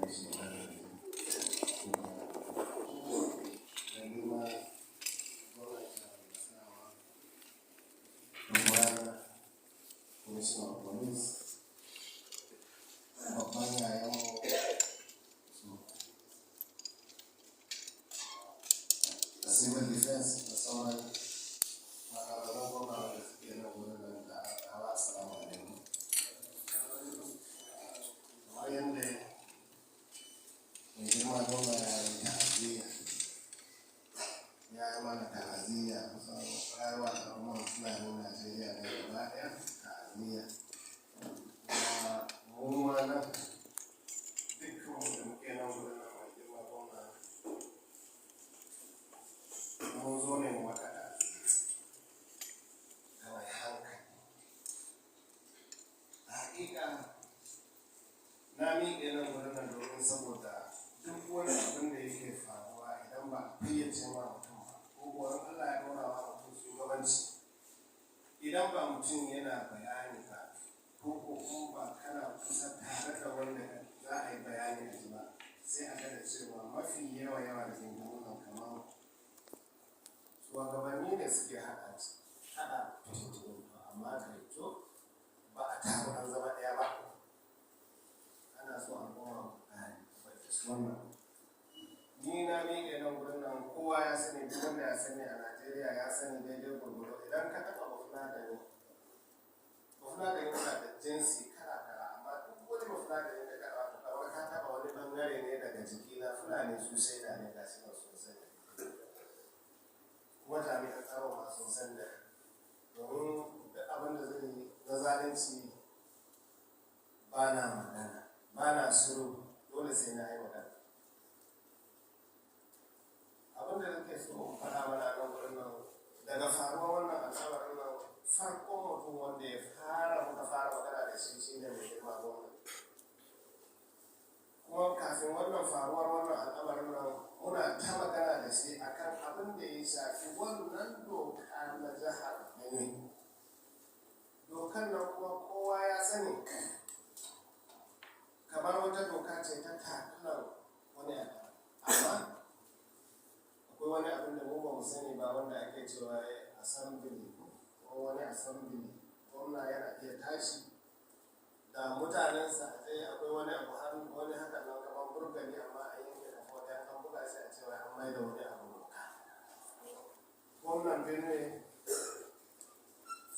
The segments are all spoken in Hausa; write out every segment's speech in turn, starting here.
mishi agaji. Mai girma gwamnan jihar Nasarawa, ɗan uwana, Commissioner of Police, babban yayanmu su da civil defense da sauran makararren gwamna da suke nan wurin nan da hawa, assalamu alaikum. Kamar yadda mai girma gwamna ya yi ta'aziyya, ya yi mana ta'aziyya, kusan ya yi wa al'ummar Fulanin Najeriya ne gaba ɗaya ta'aziyya. Kuma mu ma nan dukkan mu da muke nan wurin nan, mai girma gwamna, mun zo ne mu maka ta'aziyya ga mai hankali. A haƙiƙa na miƙe nan wurin nan domin saboda duk wani abin da yake faruwa, idan ba a fayyace ma mutum ba, ko kuwa in Allah ya ɗora wa mutum shugabanci, idan ba mutum yana bayani ba, ko ko in ba kana kusa tare da wanda za a yi bayani a ji ba, sai a ga da cewa mafi yawa yawa da gingimin nan kamar shugabanni ne suke haɗa fitintunu. Amma kai to ba a taru an zama ɗaya ba, ana so al'umma ku gane wannan. Ni na miƙe nan gurin nan, kowa ya sani, duk wanda ya sani a Najeriya ya sani daidai gwargwado. Idan ka taɓa Bafulatani, Bafulatani muna da jinsi kala kala, amma duk wani Bafulatani da ka taɓa, kamar ka taɓa wani ɓangare ne daga jikina. Fulani su shaida ne, ga shi nan sun sani, kuma jami'an tsaro ma sun san da, domin duk abin da zai yi na zalunci ba na magana, ba na shiru, dole sai na yi magana. Abin da nake so in faɗa mana nan wurin nan, daga faruwar wannan al'amarin nan, farkon mutum wanda ya fara muka fara magana da shi shine mai girma gwamna. Kuma kafin wannan faruwar wannan al'amarin nan, muna ta magana da shi akan abin da ya shafi wannan doka na jihar Benue. Dokar nan kuma kowa ya sani, kamar wata doka ce ta takalar wani abu, amma akwai wani abin da mu ba mu sani ba wanda ake cewa assembly ko wani assembly. Gwamna yana iya tashi da mutanensa a tsaye, akwai wani abu har wani haka nan kamar burgani, amma a yanke kafa wajen an buga shi, a cewa an mai da wani abu doka. Gwamnan Benue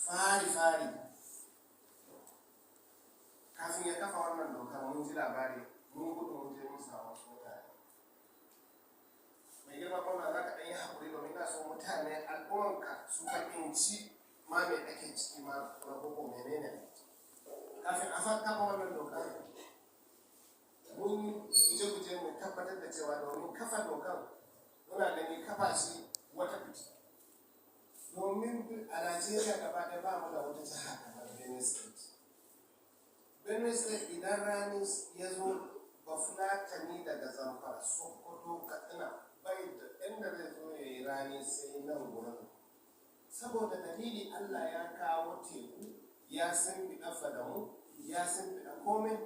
fari fari kafin ya kafa wannan dokar, mun ji labari, mun gudu mun je mun samu wasu mutane. Mai girma gwamna, za ka ɗan yi haƙuri domin ina so mutane al'ummanka su fahimci ma me ake ciki ma na koko menene. Kafin a kafa wannan dokar, mun guje-guje mu tabbatar da cewa domin kafa dokar, muna gani kafa shi wata fiti, domin a Najeriya gaba ɗaya ba mu da wata jiha kamar Benue State. Benue State, idan rani ya zo, Bafulatani daga Zamfara, Sokoto, Katsina bai da inda zai zo ya yi rani sai nan gurin, saboda dalili Allah ya kawo teku, ya simfiɗa fadamu, ya simfiɗa komai.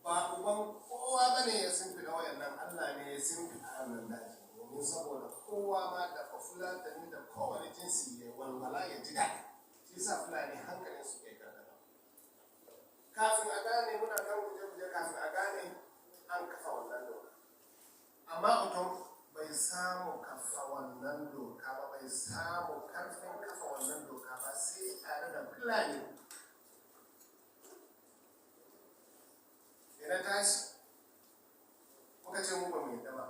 Ba uban kowa ba ne ya simfiɗa wayannan, Allah ne ya simfiɗa wannan daji domin saboda kowa ma da Bafulatani da kowane jinsi ya walwala, ya ji daɗi. Shi sa Fulani hankalin su kai karkata. Kafin a gane, muna kan guje-guje, kafin a gane an kafa wannan doka. Amma mutum bai samu kafa wannan doka ba, bai samu karfin kafa wannan doka ba sai tare da Fulani. Idan tashi muka ce mu ba mu yadda ba,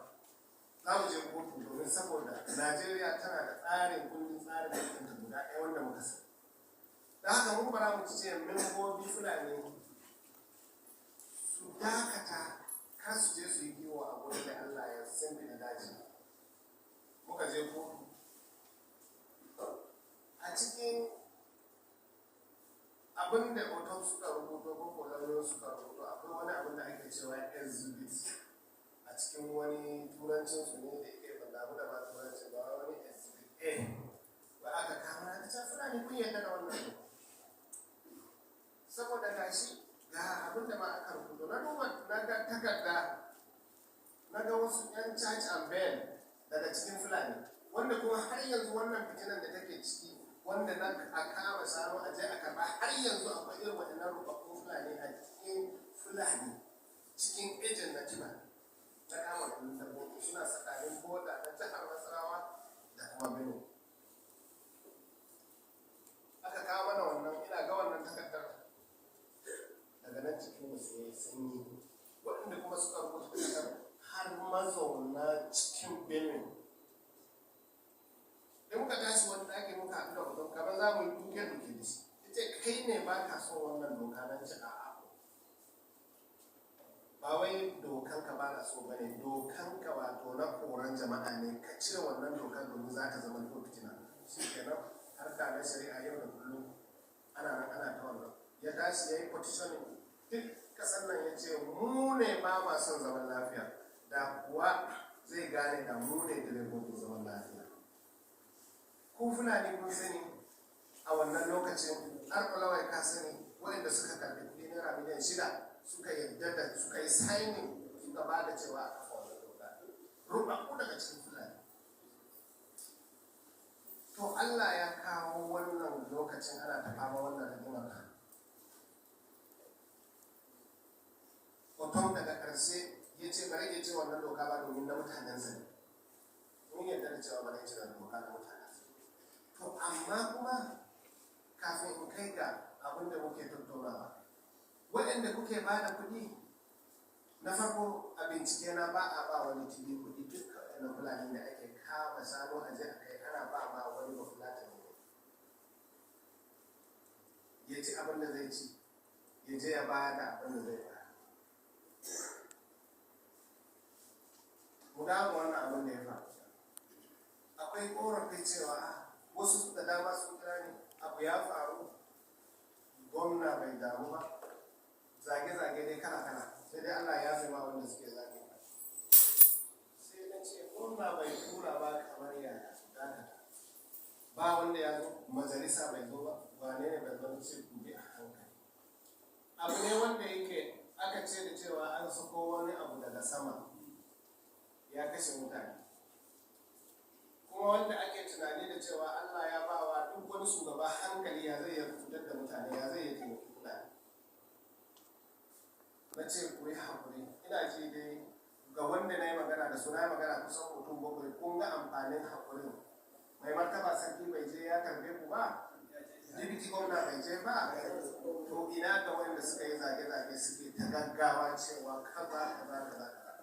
za mu je kotu, domin saboda Najeriya tana da tsarin kundin tsarin mulkinta guda ɗaya wanda muka sani. Da haka mun bara mu ce membobi Fulani su dakata, kar su je su yi kiwo a gurin da Allah ya da daji. Muka je kotu. A cikin abin da Otom suka rubuto ko lauyoyin suka rubuto, akwai wani abin da ake cewa exhibit a cikin wani turancin su ne da yake, ban damu da ba turancin ba, wani exhibit A ba aka kama aka ce Fulani kun yarda da wannan, saboda gashi ga abin da ma aka rubuto. Na duba na ga takarda. Na ga wasu 'yan charge and bail daga cikin Fulani, wanda kuma har yanzu wannan fitinan da take ciki, wanda na a kama shanu a je a karba, har yanzu akwai irin waɗannan rubabbun Fulani a cikin Fulani, cikin ejin na Tiba. Na kama wannan dabbobi, suna tsakanin boda na jihar Nasarawa da kuma Benue. Aka kawo mana wannan, ina ga wannan takardar, daga nan cikin wasu ya yi sanyi. Waɗanda kuma suka rubuta takardar har mazauna cikin Benue. Da muka tashi wani ɗaki, muka haɗu da mutum kamar za mu yi duke duke da shi, ya ce, "Kai ne ba ka son wannan doka?" Nan ce, "A'a, ba wai dokan ka ba na so ba ne. Dokan ka wato na koran jama'a ne. Ka cire wannan dokan domin za ta zama to fitina." Shi kenan, harka na shari'a yau da kullum ana nan ana ta wannan. Ya tashi ya yi petitioning duk kasan nan, ya ce mu ne ba ma son zaman lafiya. Da kuwa zai gane da mu ne direbobin zaman lafiya. Ku Fulani kun sani, a wannan lokacin har kulawai ka sani, waɗanda suka karɓi kuɗi ₦6 miliyan suka yarda da suka yi signing, suka ba da cewa a kafa wannan doka, rubabbu daga cikin Fulani. To, Allah ya kawo wannan lokacin ana ta fama wannan rigimar. Otom daga ƙarshe ya ce bari ya ce wannan doka ba domin na mutanensa ne. Mun yarda da cewa bari ya ce doka na mutanensa. To, amma kuma kafin in kai ga abin da muke tattaunawa, waɗanda kuke ba da kuɗi, na farko, a bincike na, ba a ba wani Tibi kuɗi. Duk na Fulani da ake kama shanu a je a kai, ana ba ma wani ba Fulatani ne ya ci abin da zai ci, ya je ya ba da abin da zai ba. Mu dawo wannan abin da ya faru. Akwai korafi cewa wasu da dama sun kira ni, abu ya faru, gwamna bai damu ba, zage-zage dai kala-kala, sai dai Allah ya fi ma wanda suke zage. Sai na ce, gwamna bai tura ba kamar yaya? Dakata, ba wanda ya zo majalisa, bai zo ba, wane ne bai zo? Ce ku bi a hankali. Abu ne wanda yake aka ce da cewa an sako wani abu daga sama ya kashe mutane, kuma wanda ake tunani da cewa Allah ya ba wa duk wani shugaba hankali, ya zai ya fitar da mutane, ya zai ya taimaki mutane. Na ce ku yi haƙuri. Ina ji dai ga wanda na yi magana da su, na yi magana kusan mutum bakwai. Kun ga amfanin haƙurin. Mai martaba sarki bai je ya karbe ku ba, deputy gwamna bai je ba, to ina ga wanda suka yi zage-zage, suke ta gaggawa cewa kaza kaza kaza kaza.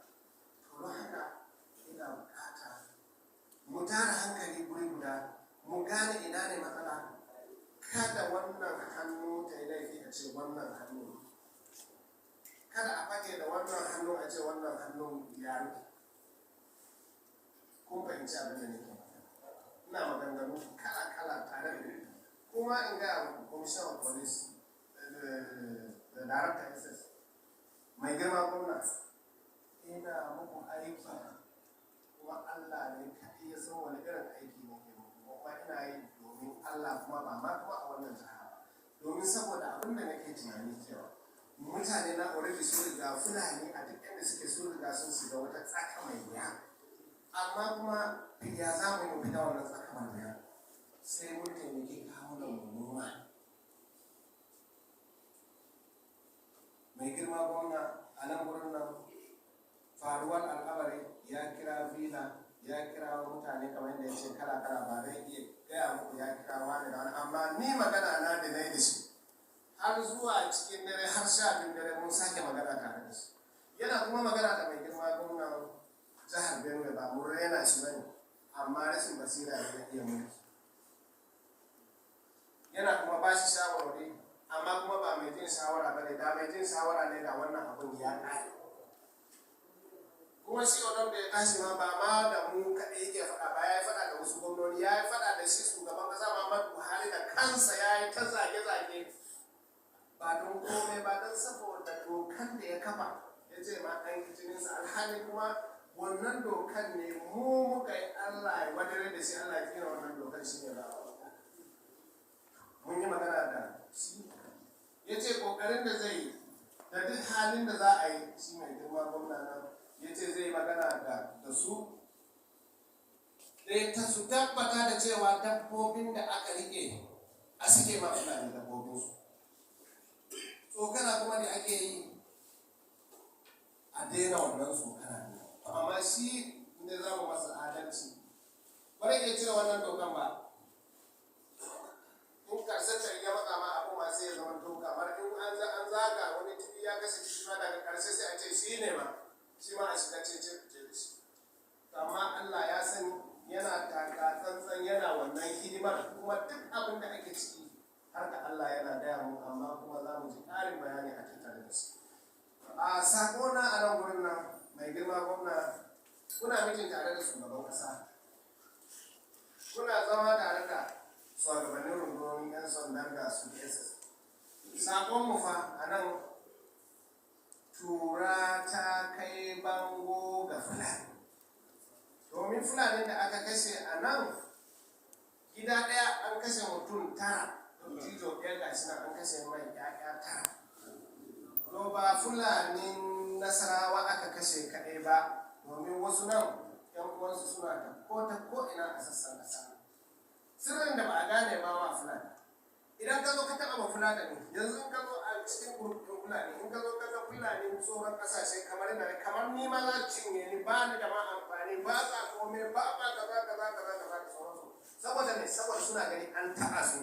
To, don haka ina bukata mu tara hankali guri guda, mu gane ina ne matsala. Kada wannan hannu ta yi laifi a ce wannan hannu, kada a fake da wannan hannu a ce wannan hannun ya rufe. Kun fahimci abin da nake? Ina maganganu kala-kala tare da kuma in gaya muku, commissioner of police da director SS, mai girma gwamna, ina muku aiki, kuma Allah ne kaɗai ya san wani irin aiki nake muku. Kuma ina yi domin Allah, kuma ba ma kuma a wannan jiha ba, domin saboda abin da nake tunani cewa mutane na already sun riga, Fulani a duk inda suke sun riga sun shiga wata tsaka mai wuya. Amma kuma ya za mu yi mu fita wannan tsaka mai wuya? Sai mun taimaki kawunan mu noma. Mai girma gwamna, a nan gurin nan faruwar al'amari, ya kira vila, ya kira mutane kamar yadda ya ce kala kala, ba zai iya gaya muku ya kira wani da wani, amma ni magana na da na yi da shi har zuwa cikin dare, har 12 dare mun sake magana tare da shi. Yana kuma magana da mai girma gwamnan jihar Benue. Ba mun raina shi bane, amma rashin basira ne na iya mulki. Yana kuma ba shi shawarwari, amma kuma ba mai jin shawara ba ne. Da mai jin shawara ne, da wannan abun ya ƙare. Kuma shi wannan da ya tashi ma, ba ma da mu kaɗai yake faɗa ba, ya yi faɗa da wasu gwamnoni, ya yi faɗa da shi shugaban ƙasa Muhammadu Buhari da kansa, ya yi ta zage-zage, ba don komai ba, don saboda dokan da ya kafa, ya ce ma an ki jininsa. Alhali kuma wannan dokan ne mu muka yi Allah ya wadare da shi, Allah ya tsira wannan dokan shi ne ba. Mun yi magana da shi, ya ce kokarin da zai yi da duk halin da za a yi, shi mai girma gwamna nan Ya ce zai magana da su ta su tabbata da cewa dabbobin da aka rike a suke ma Fulani dabbobinsu. Tsokana kuma da ake yi, a daina wannan tsokana ne. Amma shi inda za mu masa adalci, ba zai iya cire wannan dokan ba. In karshen ta ya matsa ma abu ma, sai ya zama to kamar in an zaga wani tibi ya kashe shi ma, daga karshe sai a ce shi ne ma, shi ma a shiga cece kuce da shi. Amma Allah ya sani yana taka tsantsan, yana wannan hidimar, kuma duk abin da ake ciki har da Allah yana gaya mu, amma kuma za mu ji ƙarin bayani a tattare da shi. A sako na a nan gurin nan, mai girma gwamna, kuna meeting tare da shugaban ƙasa, kuna zama tare da shugabannin rundunonin 'yan sandan da su DSS. Sakon mu fa a nan, tura ta kai bango ga Fulani, domin Fulani da aka kashe a nan gida ɗaya an kashe mutum tara. Dattijo ɗaya gashi nan an kashe mai ƴaƴa tara. To, ba Fulanin Nasarawa aka kashe kaɗai ba, domin wasu nan yan uwansu suna ta ko ta ko ina a sassan ƙasa. Sirrin da ba a gane ba wa Fulani, idan ka zo ka taɓa ba Fulani yanzu, in ka zo a cikin group ɗin Fulani, in ka zo ka ga Fulani tsoron ƙasashe kamar da kamar ni ma za su cinye ni, ba ni da ma amfani, ba sa kome ba, ba kaza kaza kaza kaza da sauransu. Saboda me? Saboda suna gani an taɓa su.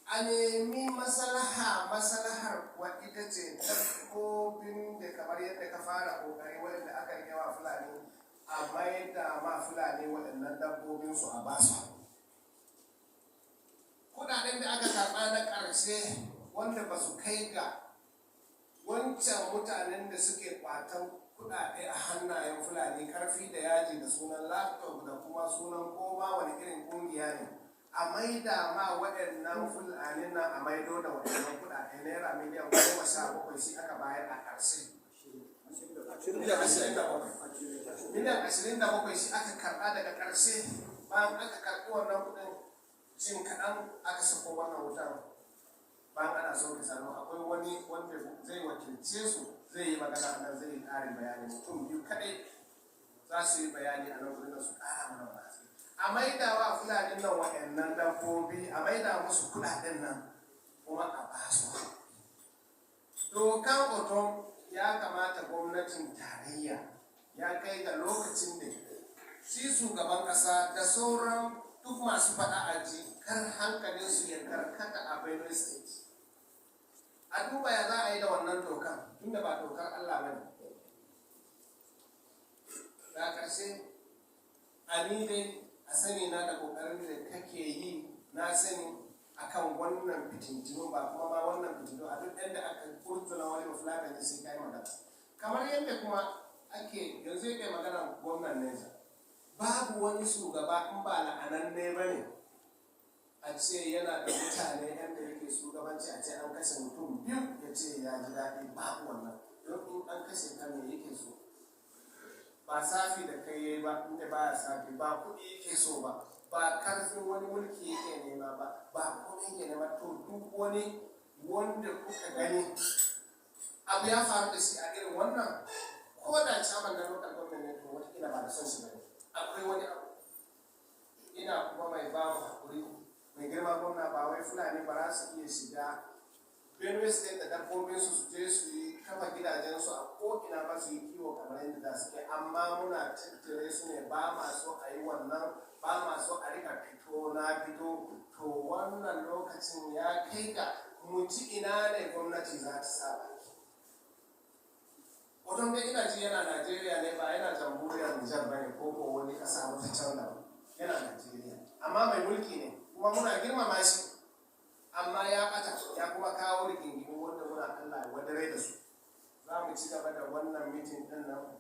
A nemi maslaha. Maslahar kuwa ita ce dabbobin da kamar yadda ka fara kokari, waɗanda aka rike wa Fulani, a mayar da ma Fulani waɗannan dabbobin su, a basu kudaden da aka karɓa na ƙarshe, wanda ba su kai ga wancan mutanen da suke kwatan kudade a hannayen Fulani karfi da yaji da sunan laptop da kuma sunan koma wani irin kungiya ne. A maida ma waɗannan Fulani nan, a maido da waɗannan kudade, naira 17 miliyan shi aka bayar a ƙarshe. 27 miliyan 27 shi aka karɓa daga ƙarshe. Bayan aka karɓi wannan kuɗin, jin kaɗan aka sako wannan wutan bayan ana so ka sanu. Akwai wani wanda zai wakilce su, zai yi magana a nan, zai yi ƙarin bayani. Mutum biyu kaɗai za su yi bayani a nan gurin da su ƙara mana wani haske. A maida wa Fulani nan waɗannan dabbobi, a maida musu kuɗaɗen nan, kuma a ba su dokan otom. Ya kamata gwamnatin tarayya, ya kai ga lokacin da shi shugaban ƙasa da sauran duk masu faɗa a ji, kar hankalinsu ya karkata a Benue State. A duba ya za a yi da wannan dokan, tunda ba dokar Allah ba ne. Da ƙarshe, a ni dai a sani na da ƙoƙarin da kake yi, na sani akan wannan fitintinu, ba kuma ma wannan fitintinu, a duk inda aka kurtuna wani Bafulatanin sai kai magana, kamar yadda kuma ake yanzu yake magana gwamnan Nesa. Babu wani shugaba in ba la'ananne ba ne a ce yana da mutane yadda yake shugabanci, a ce an kashe mutum biyu ya ce ya ji daɗi. Babu wannan. Don in an kashe ka, me yake so? Ba safi da kai yayi ba, inda baya safi, ba kuɗi yake so ba, ba karfin wani mulki yake nema ba, ba komai yake nema. To, duk wani wanda kuka gani abu ya faru da shi a irin wannan, ko da chairman na local government ne, to wataƙila ba da son shi ba ne, akwai wani abu. Ina kuma mai ba mu haƙuri, mai girma gwamna, ba wai Fulani ba za su iya shiga Benue State da dabbobinsu su je su yi kafa gidajensu a ko'ina ba, su yi kiwo kamar yadda za su kai, amma muna tattare su ne. Ba ma so a yi wannan, ba ma so a rika fito na fito. To, wannan lokacin ya kai ga mu ci ina ne gwamnati za ta sa baki. Wato dai ina ji yana Najeriya ne, ba yana jamhuriyar Nijar ba ne ko wani ƙasa wata can daban. Yana Najeriya, amma mai mulki ne, kuma muna girmama shi, amma ya ɓata, ya kuma kawo rigingimu wanda muna Allah wadare da su. Za mu ci gaba da wannan meeting ɗin nan.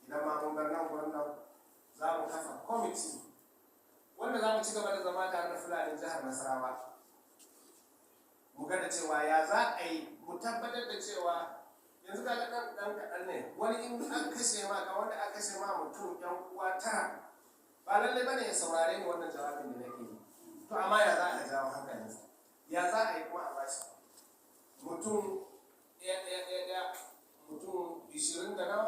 Idan ma mun bar nan gurin nan, za mu kafa kwamiti wanda za mu ci gaba da zama tare da Fulani jihar Nasarawa, mu ga da cewa ya za a yi mu tabbatar da cewa yanzu ka ga ɗan ɗan kaɗan ne wani in an kashe ma ka, wanda aka kashe ma mutum ƴan uwa tara, ba lallai bane ya saurare ni wannan jawabin da nake yi. To, amma ya za a jawo hankalinsa? Ya za a yi kuma a bashi mutum ɗaya ɗaya ɗaya ɗaya, mutum 20 da nawa?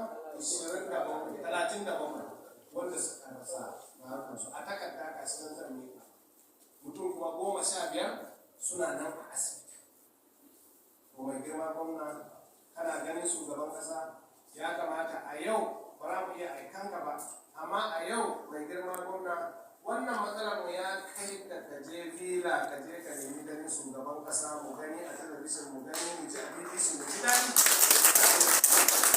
15 suna nan a asibiti. To, mai girma gwamna, kana ganin shugaban kasa, ya kamata a yau ba za mu iya aikan ka ba, amma a yau, mai girma gwamna, wannan matsalar mu ya kai da ka je Villa, ka je ka nemi ganin shugaban kasa, mu gani a talabijin, mu gani, mu ji a BBC, mu ji daɗi.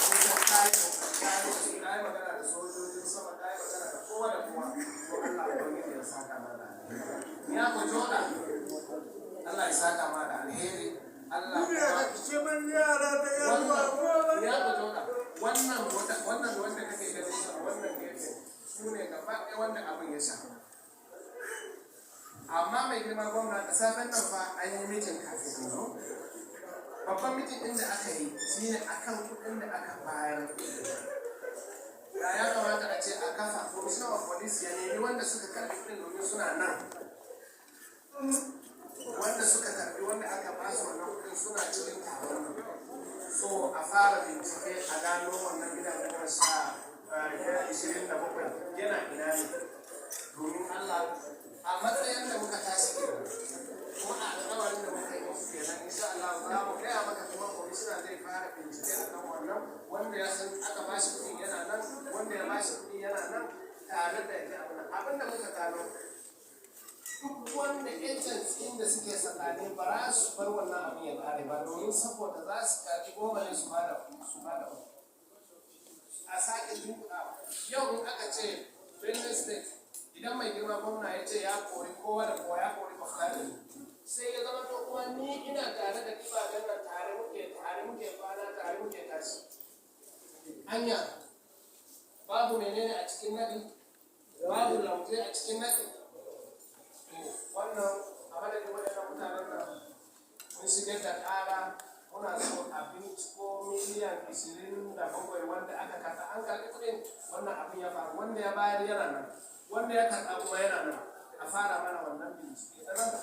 Mun san kayi kokari, kayi magana da sojojin sama, kayi magana da kowa da kowa. Ko Allah Ubangiji ya saka ma da alheri. Ya ku joda, Allah ya saka ma da alheri. Allah kuma wannan ya ku joda, wannan wannan wanda kake ganin sa wannan gefe, su ne gaba ɗaya wanda abin ya shafa. Amma mai girma gwamna, da safen nan fa an yi meeting kafin in zo. Babban meeting ɗin da aka yi shine akan kuɗin da aka bayar. Da ya kamata a ce a kafa commissioner of police ya nemi wanda suka karɓi kuɗin, domin suna nan. Wanda suka karɓi, wanda aka ba su wannan kuɗin, suna cikin taron nan. So a fara bincike a gano wannan gidan 10 27 yana ina ne. Domin Allah, a matsayin da muka tashi kenan, kuma a alƙawarin da muka yi musu kenan. Insha Allah za mu gaya maka, kuma kwamishina zai fara bincike akan wannan. Wanda ya san aka bashi kuɗin yana nan, wanda ya bashi kuɗi yana nan tare da ya abin da muka gano. Duk wanda agents inda suke tsakani ba za su bar wannan abin ya kare ba, domin saboda za su karɓi 10 ne su bada 3, a sake tunkuɗawa. Yau in aka ce Benue State, idan mai girma gwamna ya ce ya kori kowa da kowa, ya kori Buhari, sai ya zama to kuma ni ina tare da kibaben nan, tare muke kwana, tare muke tashi. Anya babu menene a cikin nadi? Babu lauje a cikin nadi? To, wannan a madadin waɗannan mutanen nan, mun shigar da ƙara, muna so a binciko miliyan 27 wanda aka karɓa. An karɓi kuɗin, wannan abin ya faru. Wanda ya bayar yana nan, wanda ya karɓa kuma yana nan. A fara mana wannan bincike sannan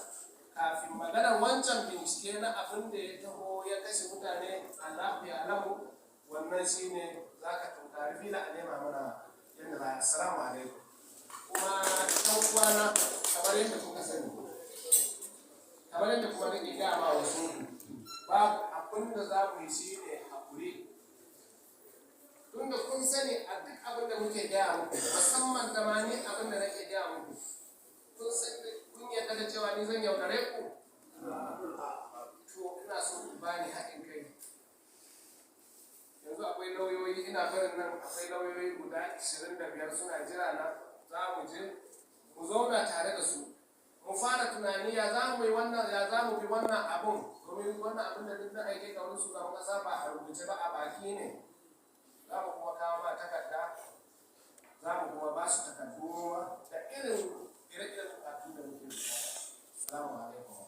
kafin maganar wancan bincike na abin da ya taho ya kashe mutane a lafiya alamu. Wannan shine za ka tunkari Villa a nema mana yadda za a. Assalamu alaikum. Kuma ɗan uwana, kamar yadda kuka sani, kamar yadda kuma nake gaya ma wasu, babu abin da za mu yi shi ne haƙuri. Tunda kun sani a duk abin da muke gaya muku, musamman da ma ni abin da nake gaya muku, kun san, kun yarda da cewa ni zan yaudare ku. To, ina so ku bani haɗin kai. Yanzu akwai lauyoyi, ina barin nan akwai lauyoyi guda 25 suna jira na. Za mu je mu zauna tare da su, mu fara tunani ya za mu yi wannan, ya za mu bi wannan abun, domin wannan abun da duk na aike ka wurin shugaban kasa ba a rubuce ba, a baki ne. Za mu kuma kawo ma takarda, za mu kuma ba su takardu da irin ire-iren bukatu da muke bukata. Assalamu alaikum.